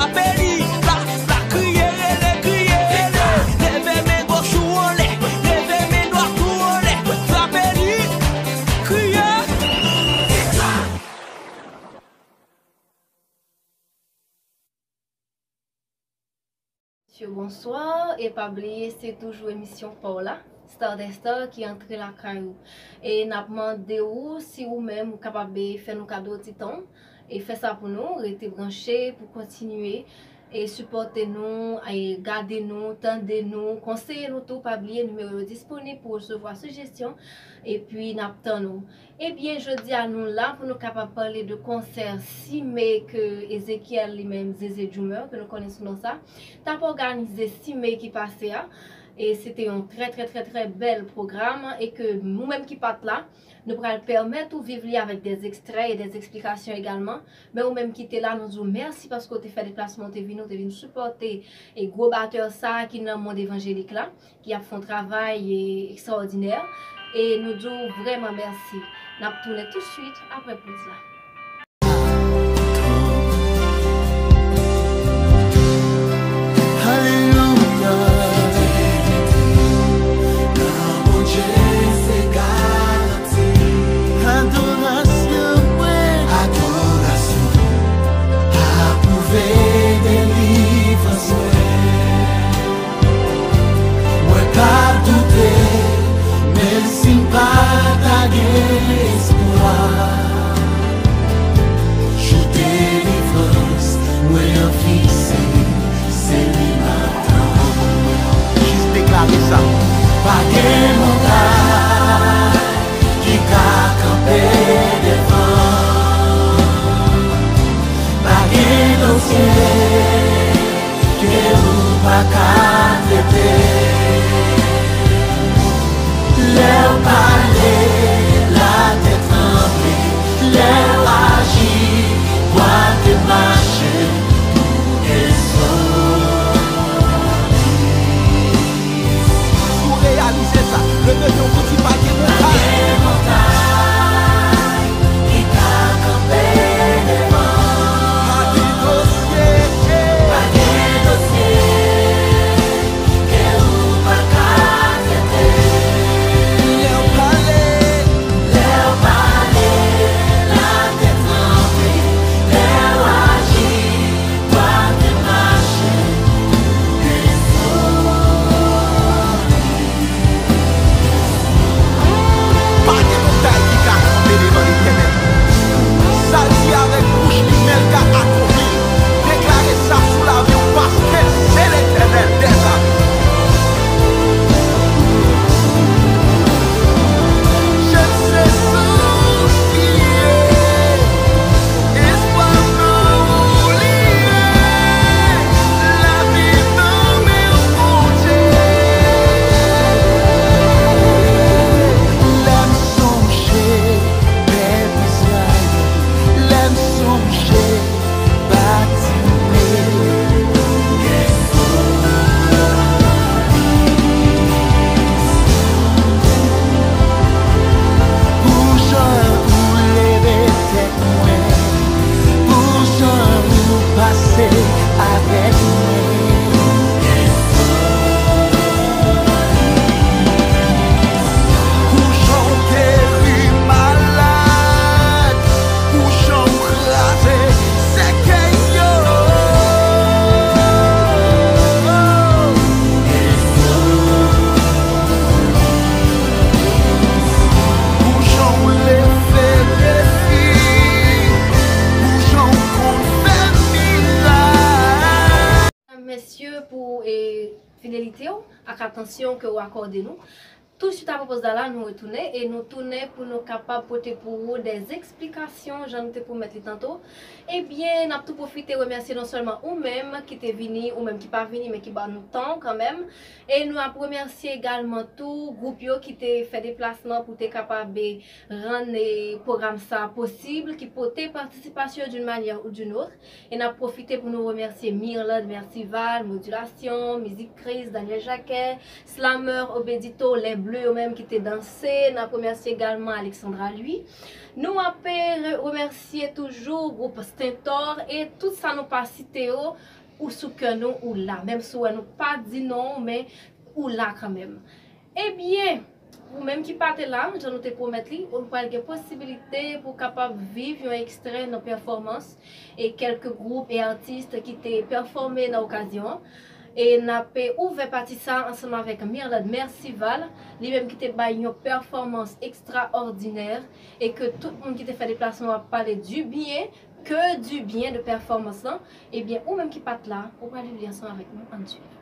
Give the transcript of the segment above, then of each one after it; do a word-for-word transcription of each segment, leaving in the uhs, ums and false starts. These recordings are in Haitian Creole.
Apeli, la, la, kriye, rele, kriye, rele. Leve men goch ou anlè, leve men dwat ou anlè. Frape li, kriye. Mesye, bonswa. E pa bliye, se toujou emisyon pa w la, Star des Stars, ki antre lakay ou. E n ap mande ou si ou menm ou kapab fè nou kado ti tan w. E fè sa pou nou, rete branche pou kontinye e sipòte nou, e gade nou, tande nou, konseye nou tou. Pa bliye, nimewo yo disponib pou resevwa sijesyon. Epi n ap tann ou. Ebyen, jodi a nou la pou nou kapab pale de konsè sis me ke Ezekiel, li menm Zeze Drummer, ke nou konnen sou non sa, t ap òganize sis me ki pase a. E se te yon trè, trè, trè, trè bèl pwogram e ke nou menm ki pa t la, nou pral pèmèt ou viv li avèk des extraits et des explications également. Men ou menm ki te la, nou di w mèsi paske w te fè deplasman, w te vini, w te vin sipòte e gwo batè sa a ki nan mond evanjelik la, ki ap fè yon travay e, ekstraòdinè. E nou di w vrèman mèsi. N ap tounen tousuit apre poz la. Alelouya. Nan Bondye se garanti. Adorasyon mwen. Adorasyon. Apwouve delivrans mwen. Mwen p ap doute, menm si m pa ta gen espwa. Jou delivrans mwen an fikse, se li m ap tann. Jis deklare sa. Pa gen montay ki ka kanpe devan. Pa gen dosye ke ou pa ka trete. Lè w pale, latè tranble. Lè w aji, dwat mache. Ou gen sou ou reyalize sa. Leve men w pou di pa gen montay. Pa gen montay ki ka kanpe devan. Pa gen dosye. Pa gen dosye ke ou pa ka trete. Lè w pale. Lè w pale, latè tranble. Lè w aji, dwat mache. Pa gen montay ki ka kanpe devan Letènèl. Sa l di avèk bouch li, men l ka akonpli l. Deklare sa sou lavi w, paske se Letènèl dèzame. Jem se sa w ye. Espwa m nan ou li ye. Lavi m nan men w, Bondye. Lè m sonje pèp Izrayèl, lè m sonje Batime. Pou jan ou leve tèt mwen, pou jan ou pase avèk mwen. Pou jan w geri malad, pou jan w kraze sèkèy yo. Pou jan w leve defi, pou jan w konn fè mirak. Mesye, pou, e, fidelite w ak atansyon ke w akòde nou. Tousuit apre poz la, nou retounen e nou tounen pou nou kapab pote pou ou des explications, jan nou te pwomèt li tanto. Ebyen, n ap tou pwofite remèsye non sèlman ou menm ki te vini, ou menm ki pa vini, men ki ba nou tan w kanmenm. E nou ap remèsye egalman tou gwoup yo ki te fè deplasman pou te kapab, e, rann, e, pwogram sa posib, ki pote patisipasyon d'une manière ou d'une autre. E n ap pwofite pou nou remèsye Mirlande Mercival, Modulation, Mizik Kriz, Daniel Jacquet, Slameur, Obedito, Les Yo menm ki te danse, n ap remèsye egalman Alexandra Louis. Nou ap, eh, re-, remèsye toujou gwoup Stentor e tout sa nou pa site yo, ou sou kè nou, ou la. Menm si w wè nou pa di non w, men ou la kanmenm. Ebyen, ou menm ki pa te la, jan nou te pwomèt li, ou pral gen posibilite pou w kapab viv yon ekstrè nan pèfòmans e kèlke gwoup e atis ki te pèfòme nan okazyon an. E n ap ouvè pati sa ansanm avèk Mirlande Mercival, li menm ki te bay yon pèfòmans ekstraòdinè e ke tout moun ki te fè deplasman an ap pale du bien, que du bien de pèfòmans lan. Ebyen, ou menm ki pa t la, ou pral viv li ansanm avèk nou, ann swiv.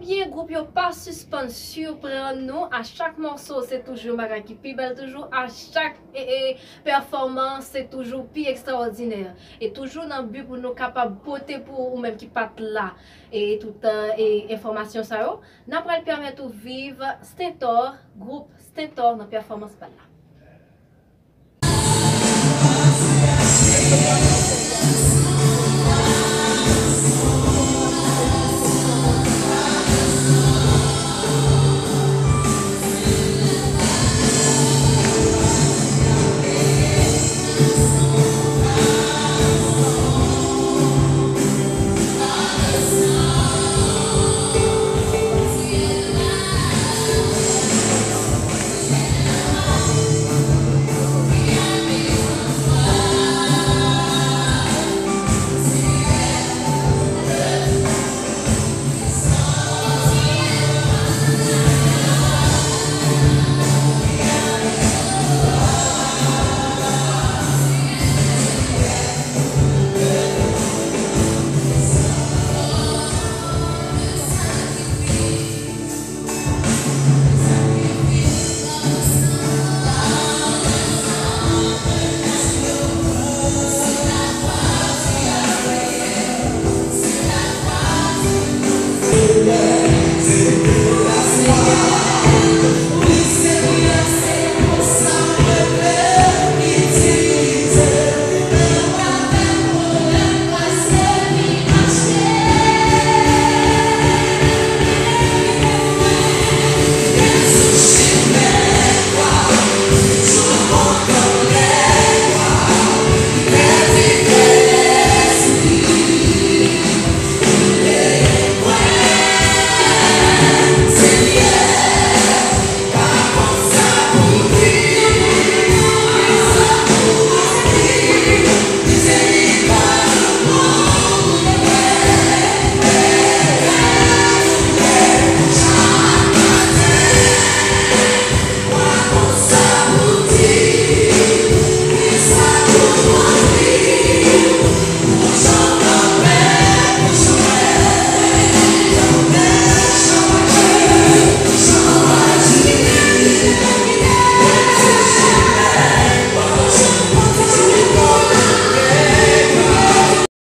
Ebyen, gwoup yo pa sispann siprann nou. A chak mòso, se toujou yon bagay ki pi bèl toujou. A chak, e, e, pèfòmans, se toujou pi ekstraòdinè. E toujou nan bi pou nou kapab pote pou ou menm ki pa t la, e tout, e, enfòmasyon sa yo, n ap pral pèmèt ou viv Stentor, gwoup Stentor nan pèfòmans bal la.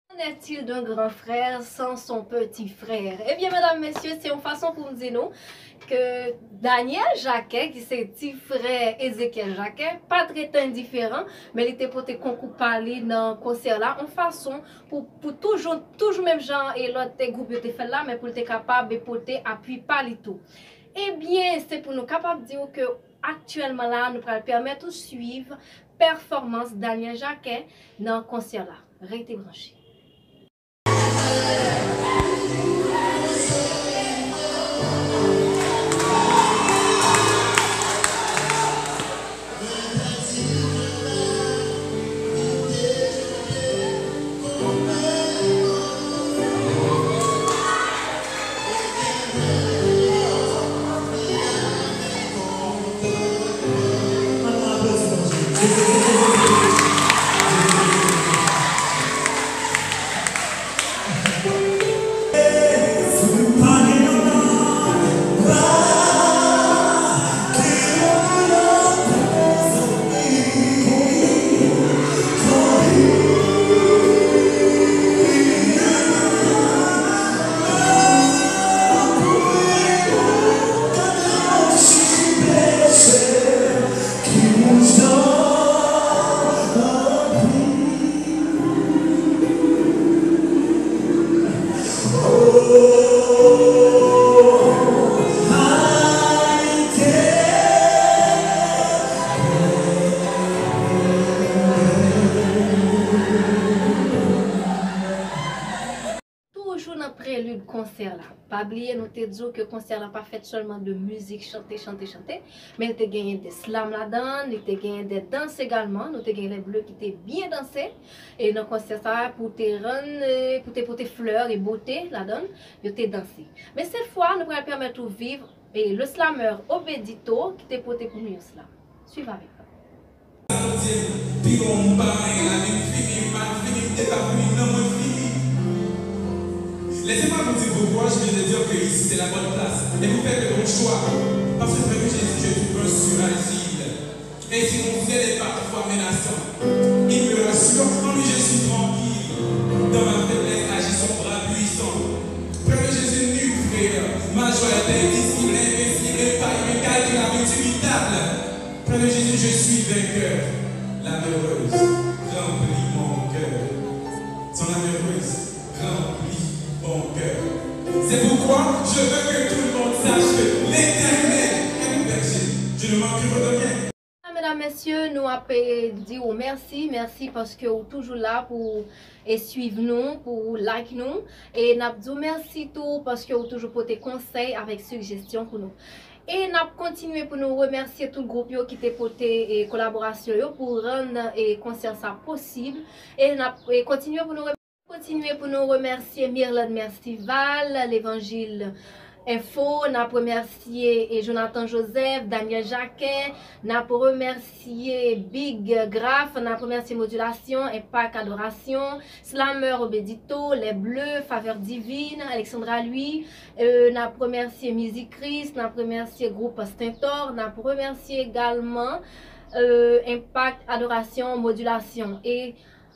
Qu'en est-il d'un grand frère sans son petit frère? Ebyen, medam, mesye, se yon fason pou m di nou ke Daniel Jacquet, ki se ti frè Ezekiel Jacquet, pa t ret endiferan, men li te pote konkou pa li nan konsè la, yon fason pou, pou toujou, toujou menm jan e lòt gwoup yo te fè l la, men pou l te kapab pote apui pa li tou. Ebyen, se pou nou kapab di w ke aktyèlman la, nou pral pèmèt ou swiv pèfòmans Daniel Jacquet nan konsè la. Rete branche. Toujou nan prelid konsè la. Pa bliye, nou te di w ke konsè la pa fèt sèlman de mizik, chante, chante, chante, men li te genyen de slam ladan, li te genyen de dans egalman. Nou te gen Les Bleus ki te byen danse. E nan konsè sa a, pou te rann, e, pou te pote flè e bote ladan, yo te danse. Men sèt fwa, nou pral pèmèt ou viv, e, le slameur Obedito ki te pote pou nou yon slam. Swiv avèk nou. Bondye m, pi bon m pa anyen, lavi m fini, m mal fini, m te pa fini, non mwen fini. Laissez-moi vous dire pourquoi je viens de dire que ici c'est la bonne place. Et vous faites le bon choix. Parce que frère Jésus, je trouve un surasile. Et si mon ciel est parfois menaçant, il me rassure, en lui je suis tranquille. Dans ma faiblesse agit son bras puissant. Frère Jésus, nul frère, ma joie est indicible, invincible, infaillible, incalculable, indubitable. Frère Jésus, je suis vainqueur. L'âme heureuse remplit mon cœur. Son âme heureuse remplit mon cœur. C'est pourquoi je veux que tout le monde sache que l'Éternel est mon berger. Je ne manquerai de rien. Medam, mesye, nou ap, eh, di w mèsi, mèsi paske w toujou la pou, eh, swiv nou, pou like nou. E n ap di w mèsi tou paske w toujou pote konsèy avèk sijesyon pou nou. E n ap kontinye pou nou remèsye tout gwoup yo ki te pote, eh, kolaborasyon yo pou rann, eh, konsè sa posib. E n ap, eh, kontinye pou nou re-, kontinye pou nou remèsye Mirlande Mercival, Levanjil Enfo, n ap remèsye, eh, Jonathan Joseph, Daniel Jacquet, n ap remèsye Big Graph, n ap remèsye Modulation, Impact Adoration, Slameur Obedito, Les Bleus, Faveur Divine, Alexandra Louis, eh, n ap remèsye Mizik Kris, n ap remèsye gwoup Stentor, n ap remèsye egalman, eh, Impact Adoration, Modulation. E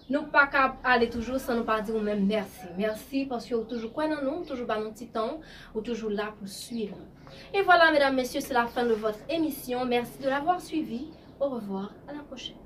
nou pa ka ale toujou san nou pa di ou menm mèsi. Mèsi paske ou toujou kwè nan nou, ou toujou ba nou ti tan, ou toujou la pou swiv nou. Et voilà, mesdames, messieurs, c'est la fin de votre émission. Merci de l'avoir suivi. Au revoir, à la prochaine.